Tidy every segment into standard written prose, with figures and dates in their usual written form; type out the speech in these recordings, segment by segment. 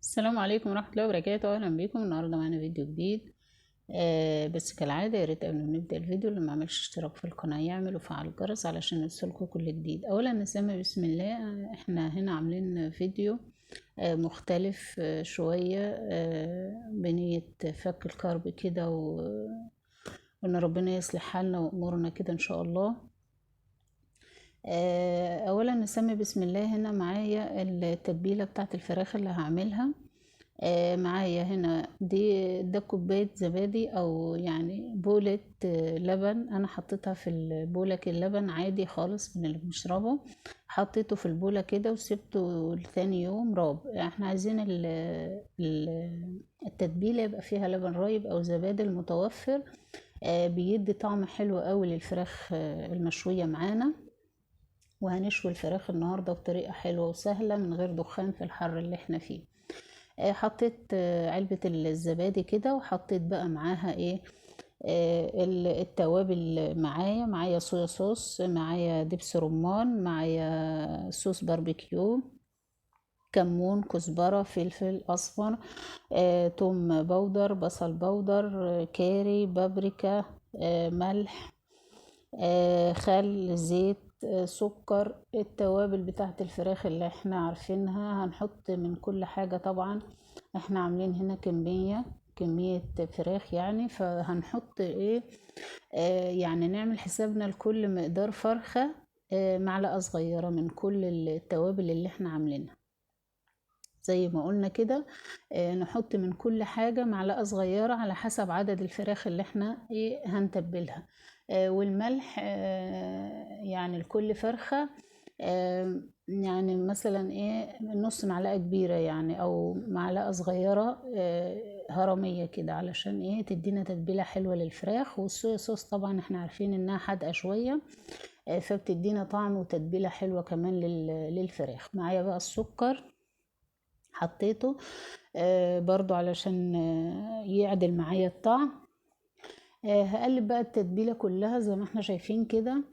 السلام عليكم ورحمة الله وبركاته. أهلا بيكم. النهاردة معانا فيديو جديد. بس كالعادة يا ريت قبل ما نبدأ الفيديو اللي ما عملش اشتراك في القناة يعمل وفعل الجرس علشان يوصلكوا كل جديد. أولا نسمي بسم الله. احنا هنا عاملين فيديو مختلف شوية، بنية فك الكرب كده وإن ربنا يصلح حالنا وأمورنا كده إن شاء الله. أولا نسمي بسم الله. هنا معايا التتبيلة بتاعت الفراخ اللي هعملها. معايا هنا ده كوباية زبادي أو يعني بولة لبن. أنا حطيتها في البولة كده، اللبن عادي خالص من اللي بنشربه، حطيته في البولة كده وسبته لتاني يوم راب. احنا عايزين التتبيلة يبقى فيها لبن رايب أو زبادي المتوفر، بيدي طعم حلو قوي للفراخ المشوية معانا. وهنشوي الفراخ النهاردة بطريقة حلوة وسهلة من غير دخان في الحر اللي احنا فيه. حطيت علبة الزبادي كده، وحطيت بقى معاها ايه، التوابل معايا. معايا صويا صوص، معايا دبس رمان، معايا صوص باربيكيو، كمون، كزبرة، فلفل أصفر، توم بودر، بصل بودر، كاري، بابريكا، ملح، خل، زيت، سكر. التوابل بتاعت الفراخ اللي احنا عارفينها. هنحط من كل حاجة. طبعا احنا عاملين هنا كمية فراخ يعني، فهنحط ايه، يعني نعمل حسابنا لكل مقدار فرخة، معلقة صغيرة من كل التوابل اللي احنا عاملينها. زي ما قلنا كده، نحط من كل حاجة معلقة صغيرة على حسب عدد الفراخ اللي احنا ايه هنتبلها. والملح، يعني لكل فرخة، يعني مثلا ايه نص معلقة كبيرة يعني او معلقة صغيرة، هرمية كده، علشان ايه تدينا تتبيلة حلوة للفراخ. والصويا صوص طبعا احنا عارفين انها حادقة شوية، فبتدينا طعم وتتبيلة حلوة كمان للفراخ. معايا بقى السكر حطيته، برضو علشان يعدل معايا الطعم. هقلب بقى التتبيلة كلها زي ما احنا شايفين كده.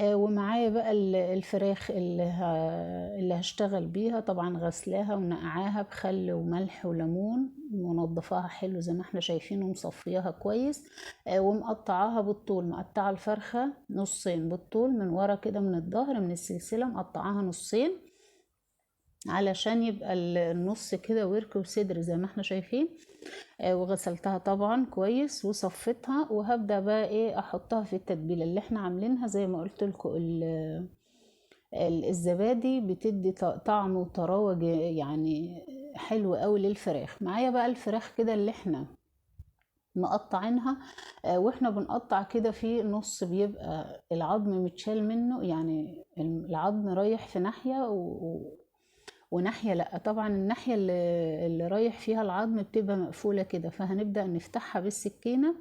ومعايا بقى الفراخ اللي هشتغل بيها، طبعا غسلاها ونقعاها بخل وملح وليمون، ونضفاها حلو زي ما احنا شايفين، ومصفياها كويس، ومقطعاها بالطول. مقطعه الفرخة نصين بالطول من ورا كده، من الظهر من السلسلة مقطعاها نصين، علشان يبقى النص كده ورك وصدر زي ما احنا شايفين. وغسلتها طبعا كويس وصفيتها، وهبدأ بقى ايه احطها في التتبيلة اللي احنا عاملينها. زي ما قلت لكم الزبادي بتدي طعم وطراوة يعني حلو قوي للفراخ. معايا بقى الفراخ كده اللي احنا مقطعينها، واحنا بنقطع كده في نص بيبقى العظم متشال منه، يعني العظم رايح في ناحية وناحية لأ. طبعا الناحية اللي رايح فيها العظم بتبقى مقفولة كده، فهنبدأ نفتحها بالسكينة،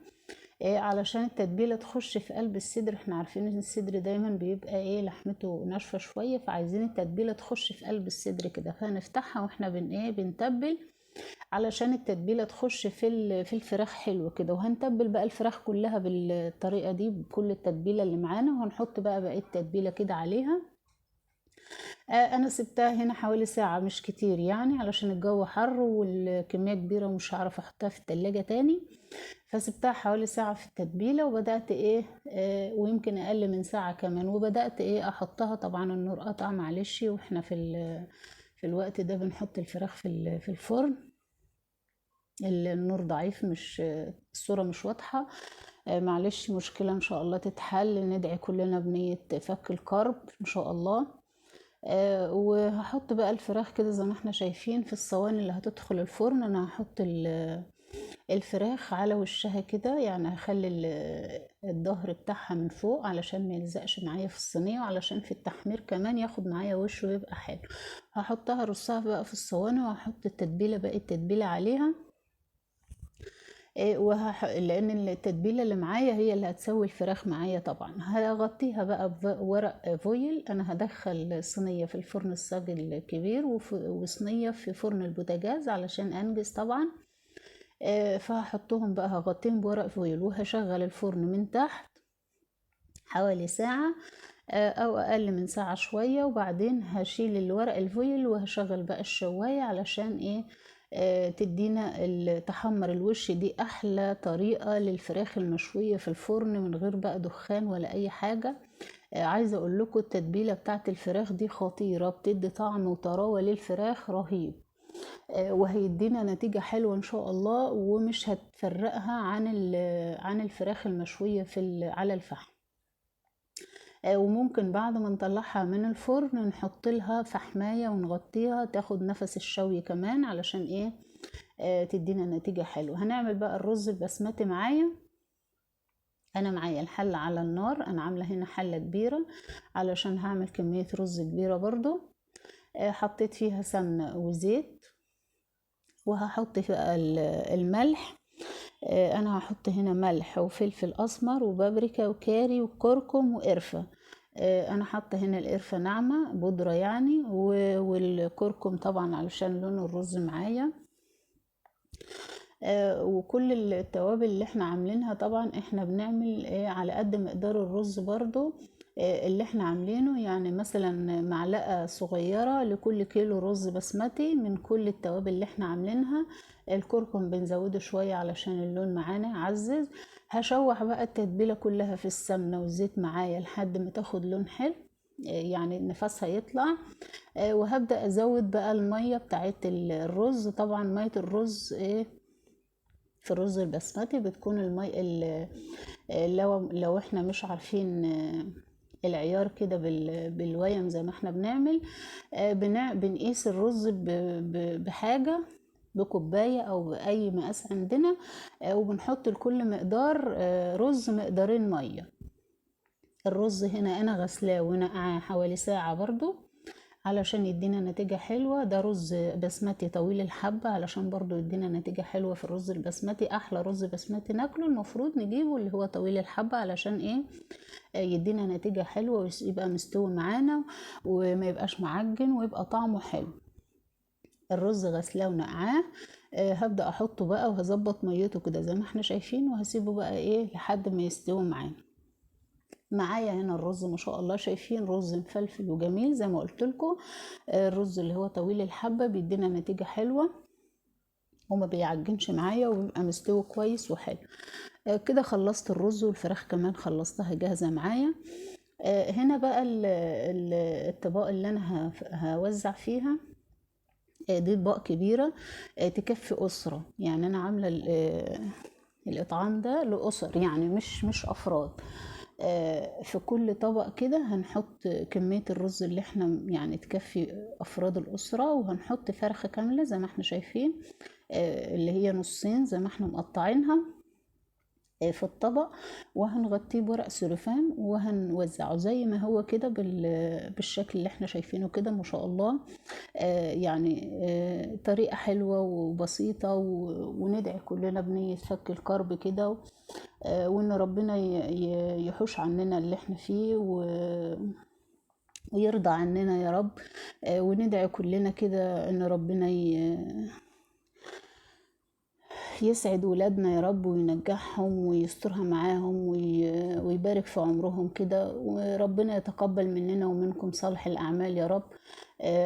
علشان التتبيلة تخش في قلب الصدر. احنا عارفين ان الصدر دايما بيبقى ايه لحمته ناشفة شوية، فعايزين التتبيلة تخش في قلب الصدر كده، فهنفتحها واحنا بنتبل علشان التتبيلة تخش في الفراخ حلو كده. وهنتبل بقى الفراخ كلها بالطريقة دي بكل التتبيلة اللي معانا، وهنحط بقى باقي التتبيلة كده عليها. انا سبتها هنا حوالي ساعة مش كتير يعني، علشان الجو حر والكمية كبيرة ومش هعرف احطها في التلاجة تاني، فسبتها حوالي ساعة في التتبيلة. وبدأت ايه، ويمكن اقل من ساعة كمان، وبدأت ايه احطها. طبعا النور قطع معلش، واحنا في الوقت ده بنحط الفراخ في الفرن، النور ضعيف، الصورة مش واضحة، معلش مشكلة ان شاء الله تتحل، ندعي كلنا بنية فك الكرب ان شاء الله. وهحط بقى الفراخ كده زي ما احنا شايفين في الصواني اللي هتدخل الفرن. انا هحط الفراخ على وشها كده، يعني هخلي الظهر بتاعها من فوق علشان ما يلزقش معايا في الصينية، وعلشان في التحمير كمان ياخد معايا وش ويبقى حلو. هحطها رصها بقى في الصواني، وهحط التتبيلة باقي التتبيلة عليها، لان التتبيلة اللي معايا هي اللي هتسوي الفراخ معايا. طبعا هغطيها بقى بورق فويل. انا هدخل صينية في الفرن الصاج الكبير وصينية في فرن البوتاجاز علشان انجز طبعا. فهحطهم بقى، هغطيهم بورق فويل، وهشغل الفرن من تحت حوالي ساعة، او اقل من ساعة شوية، وبعدين هشيل الورق الفويل وهشغل بقى الشواية علشان ايه، تدينا تحمر الوش. دي احلى طريقة للفراخ المشوية في الفرن من غير بقى دخان ولا اي حاجة. عايزة اقول لكم التتبيلة بتاعت الفراخ دي خطيرة، بتدي طعم وطراوة للفراخ رهيب، وهيدينا نتيجة حلوة ان شاء الله، ومش هتفرقها عن الفراخ المشوية على الفحم. وممكن بعد ما نطلعها من الفرن نحط لها فحماية ونغطيها تاخد نفس الشوي كمان، علشان ايه؟ تدينا نتيجة حلوة. هنعمل بقى الرز البسمتي. معايا انا معايا الحلة على النار، انا عاملة هنا حلة كبيرة علشان هعمل كمية رز كبيرة برضو. حطيت فيها سمنة وزيت، وهحط فيها الملح. انا هحط هنا ملح وفلفل اسمر وبابريكا وكاري وكركم وقرفة. انا حاطه هنا القرفة ناعمة بودرة يعني، والكركم طبعا علشان لون الرز معايا. وكل التوابل اللي احنا عاملينها طبعا احنا بنعمل على قد مقدار الرز برضو اللي احنا عاملينه، يعني مثلا معلقة صغيرة لكل كيلو رز بسمتي من كل التوابل اللي احنا عاملينها. الكركم بنزوده شوية علشان اللون معانا عزز. هشوح بقى التتبيلة كلها في السمنة والزيت معايا لحد ما تاخد لون حلو، يعني نفسها يطلع. وهبدأ ازود بقى المية بتاعت الرز. طبعا مية الرز في الرز البسمتي بتكون المي لو احنا مش عارفين العيار كده بالويم زي ما احنا بنعمل، بنقيس الرز بحاجة، بكوباية او بأي مقاس عندنا، وبنحط لكل مقدار رز مقدارين مية. الرز هنا انا غسلاه ونقعاه حوالي ساعة برضو علشان يدينا نتيجة حلوة. ده رز بسمتي طويل الحبة علشان برضو يدينا نتيجة حلوة في الرز البسمتي. احلى رز بسمتي ناكله المفروض نجيبه اللي هو طويل الحبة علشان ايه؟ يدينا نتيجة حلوة ويبقى مستوي معانا وما يبقاش معجن ويبقى طعمه حلو. الرز غسلاه ونقعاه، هبدأ احطه بقى وهظبط ميته كده زي ما احنا شايفين، وهسيبه بقى ايه لحد ما يستوي معانا. معايا هنا الرز ما شاء الله، شايفين رز مفلفل وجميل زي ما قلت لكم. الرز اللي هو طويل الحبة بيدينا نتيجة حلوة وما بيعجنش معايا وبيبقى مستوي كويس وحلو. كده خلصت الرز والفراخ كمان خلصتها جاهزة معايا. هنا بقى الطباق اللي انا هوزع فيها، دي اطباق كبيرة تكفي أسرة، يعني انا عاملة الإطعام ده لأسر، يعني مش أفراد. في كل طبق كده هنحط كمية الرز اللي احنا يعني تكفي أفراد الأسرة، وهنحط فرخة كاملة زي ما احنا شايفين، اللي هي نصين زي ما احنا مقطعينها في الطبق، وهنغطيه بورق سلوفان وهنوزعه زي ما هو كده بالشكل اللي احنا شايفينه كده ما شاء الله. يعني طريقة حلوة وبسيطة، وندعي كلنا بنية فك الكرب كده، وان ربنا يحوش عننا اللي احنا فيه ويرضى عننا يا رب. وندعي كلنا كده ان ربنا يسعد ولادنا يا رب وينجحهم ويسترها معاهم ويبارك في عمرهم كده، وربنا يتقبل مننا ومنكم صالح الأعمال يا رب.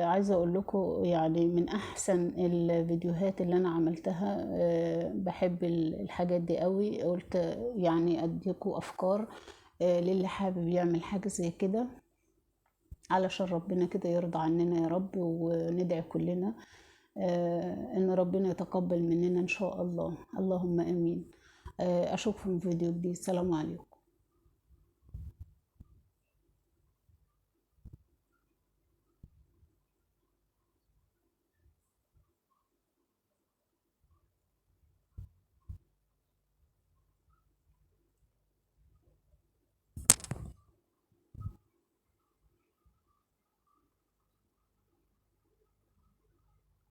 عايزة أقول لكم يعني من أحسن الفيديوهات اللي أنا عملتها، بحب الحاجات دي قوي، قلت يعني أديكم أفكار للي حابب يعمل حاجة زي كده علشان ربنا كده يرضى عننا يا رب، وندعي كلنا ان ربنا يتقبل مننا ان شاء الله. اللهم امين. اشوفكم في فيديو جديد. السلام عليكم.